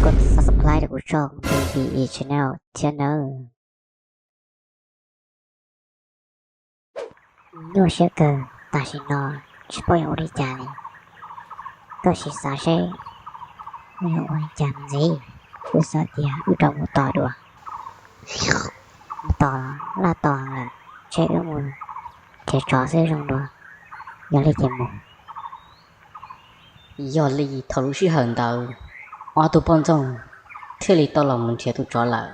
pab subscribe rau kuv tshooj B B E Channel thiab nawb. Nyuaj siab kawg, tam sim no tsis paub yuav ua li cas li. Koj sim xav seb wb yuav ua li cas ntxiv. Wb xav tias wb rov mus tos dua, mus tos laj tos lawm, seb wb mus nrhiav tsov xwb zoo dua. Yog li ces mus. Yog li thaum lub sij hawm ntawd, ob tug poj ntxoog thiaj li tau los mus nrhiav tus tsov lawm.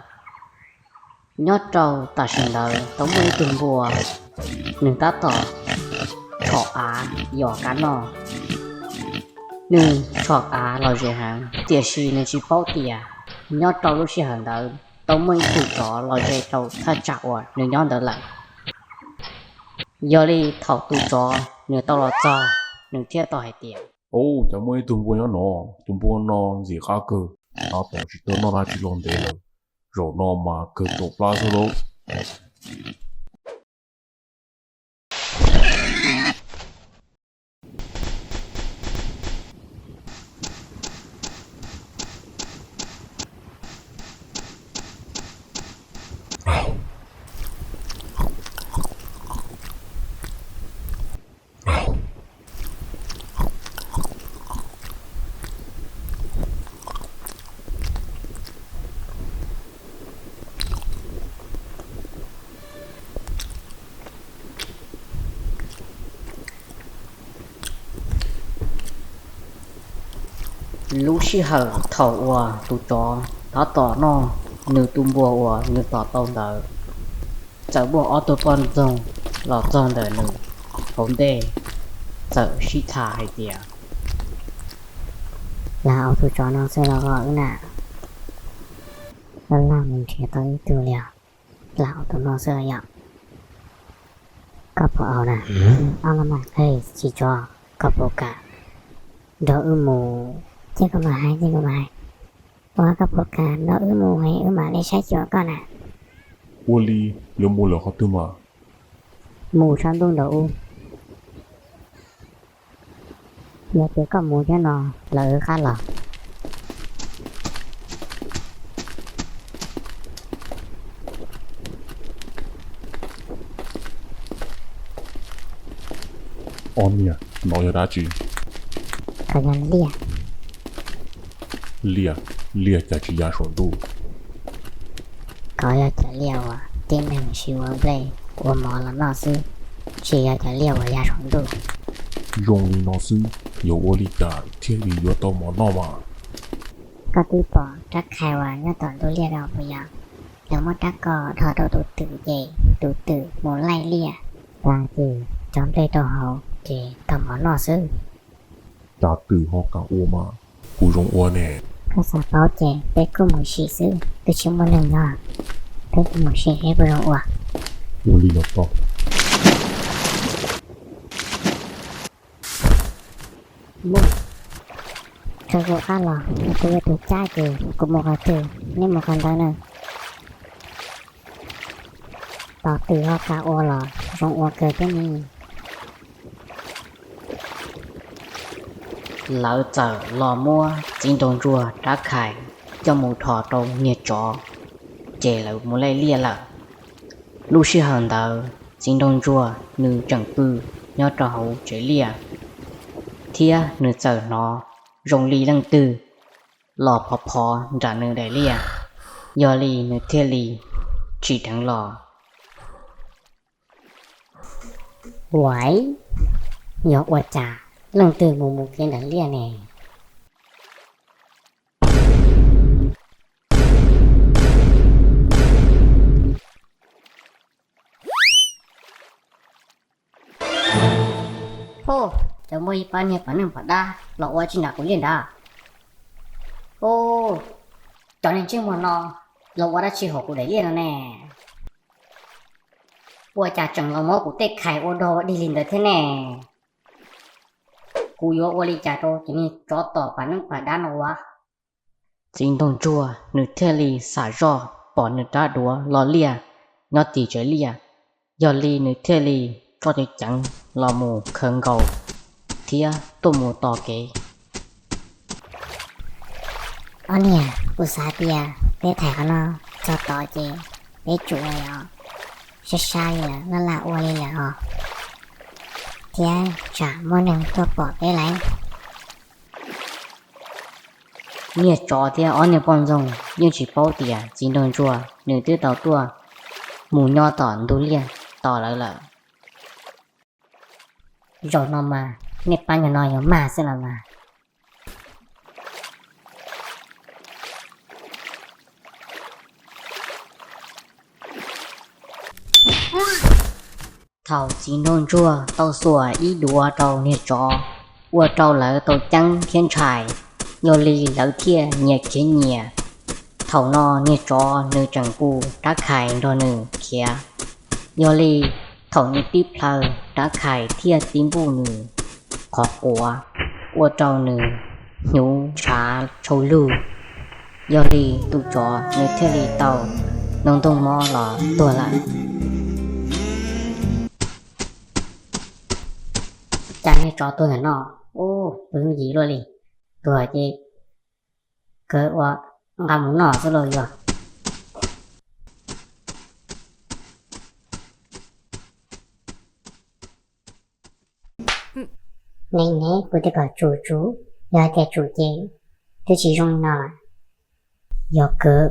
Nyob rau tam sim ntawd tau muaj ib tug npua, nws tab tom tshom av yos kab noj. Nws tshom av los ze heev, tiam sis nws tsis paub tias nyob rau lub sij hawm ntawd tau muaj ib tug tsov los ze rau thaj tsam uas nws nyob ntawd lawm. Yog li thaum tus tsov nws tau los txog, nws thiaj tau hais tias, Ub, cas muaj ib tug npua nyob no, tus npua no ntxim qab kawg, tab tom tsis tau noj dab tsi los ntev lawm, zaum no mas kawg tsaus plab xwb lauj. Lub sij hawm thaum uas tus tsov tab tom noj nws tus npua uas nws tom tau ntawd, txawm muaj ob tug poj ntxoog los txog ntawm nws hauv ntej, txawm sib tham hais tias, Lam ua tus tsov no xwb los os wb na, laj laj mus nrhiav tau ib tug li os, lam ua tus no xwb los yom. Koj puas au na? Ob los mas, tsis tso, koj puas kam nrog wb mus? Ces koj mam hais, ces koj mam hais. Ua koj puas kam nrog wb mus es wb mam li saib xyuas koj na. Ua li, yuav mus lawm qhov twg mas? Mus sab ntuj nraud ub. Yog tias koj mus thiab no, lawv wb qab los. Ob niag, no yog dab tsi? Koj yog liaj. Liaj? Liaj cas tsis ya saum ntuj? Koj yog cov liaj uas tib neeg siv ua nplej ua mov los noj xwb, tsis yog cov liaj uas ya saum ntuj. Zoo li no xwb, yuav ua li cas thiaj li yuav tau mov noj mas? Koj twb pom rab khais uas nyob tom ntug liaj no puas yog? Lawv muab rab ko dhos rau tus twm ces tus twm mus laij liaj, tag kis cov nplej rau hauv ces tau mov noj xwb. Cas twm ho kam ua mas, kuv zoo ua ne. Koj xav paub ces peb kuj mus sim xwb, twb tsis muaj neeg nyob, peb kuj mus sim seb puas zoo ua. Ua li los tau. Tso zoo qab los, kuv yog tus cab ces kuv mus qhov twg neb mus qhov ntawd na. Tos twm ho kam ua los zoo ua kawg thiab ne. Lawv txawm los muab txiv nraug ntsuag rab khais coj mus dhos rau niag tsov, ces lawv mus laij liaj lawm. Lub sij hawm ntawd txiv nraug ntsuag nws tseem pw nyob rau hauv tsev liaj, thiab nws txawm hnov zoo li leej twg los phov phov nram nws daim liaj, yog li nws thiaj li tsim dheev los. Uais, yog ua cas leej twg mus mus kev ntawm liaj ne? Hu, cas muaj ib pab niag pam neej pam dab los ua tsi nram kuv liaj nrad. Hu, cov niag ntsej muag no los ua dab tsi hauv kuv daim liaj no ne? Ua cas tseem los muab kuv tej khais ua dog ua dig li ntawd thiab ne? Kuv yuav ua li cas rau cov niag tsov tom pam neej pam dab no ua? Txiv nraug ntsuag nws thiaj li xam zoj pom nws rab duav lo liaj nyob tim tsev liaj, yog li nws thiaj li tso ceev ceev los mus khaws nkaus thiab tuaj mus tos kev. Ob niag, kuv xav tias peb tham qhov no txog tod ces peb tsum li os, sab sab li lawm, laj laj ua li lawm os, thiab tsam muaj neeg tuaj pom peb lawm. Niag tsov thiab ob niag poj ntxoog yeej tsis paub tias txiv nraug ntsuag nws twb tau tuaj mus nyob tom ntug liaj tos lawv lawm. Zaum no mas nej pab nyuag no yuav mag xwb los mas. Thaum txiv nraug ntsuag tau xuas ib duav rau niag tsov, ua rau lawv tau ceeb thiab ntshai, yog li lawv thiaj nyias khiav nyias. Thaum no niag tsov nws tseem pus rab khais nrog nws khiav, yog li thaum nws tib plhaw, rab khais thiaj tib npuj nws qhov quav, ua rau nws hnyuv ntshav tshau lug. Yog li tus tsov nws thiaj li tau noj ntooj mob los tuag lawm. Cas niag tsov tuag ntawm no, ub, pw yooj yim luaj li, tuag ces kawg ua nqa mus noj xwb los yog. Nev nev, kuv twb kom tsum tsum, yog hais tias tsum ces twb tsis zoo li no lawm. Yog kawg,